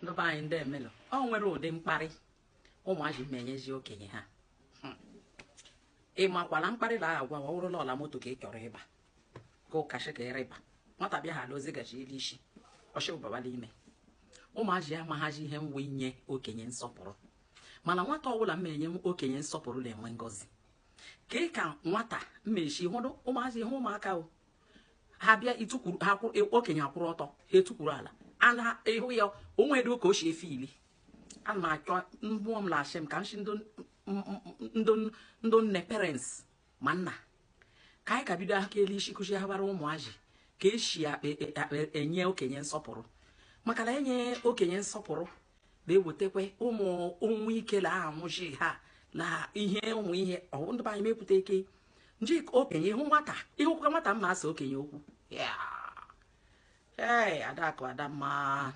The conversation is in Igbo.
Ndị be anyị, ndị emelụ ọ nwere ụdị mkparị ụmụazị ma-enyezi okenye ha. Ị makwala mkparị na agwa ọ bụrụla ọla moto ka ị chọrọ ịba ka ụkashi ka ịrịba nwata bịa ha ala ozi gaji elu isi ọchị ụbabala ime. Ụmụazị ya amaghazi ihe nwe inye okenye nsọpụrụ, mana nwata ọbụla m enye okenye nsọpụrụ na-enwe ngọzi. Ka ka nwata mmechi hụrụ ụmụazị hụ ụmụaka o ha bịa ịtụkwuru ha, okenye akwụrụ ọtọ, ha etukwuru ala ala ịhụ ya onwe dị ka o si efe ili. Ana m achọ mmụọ m na-asị m ka m si ndụ nne, parents ma nna, ka anyị ka bido aka elu isi kụzi agbara ụmụazị ka esi enye okenye nsọpụrụ, maka na enye okenye nsọpụrụ na-ewetakwa ụmụ ụmụ ike la anwụchi ha na ihe ụmụ ihe ọwụ. Ndị be anyị mepụta ike nji okenye ịhụ nwata ịhụkwa nwata mma asa okenye okwu ya. Ee, Adakụ, Adamma.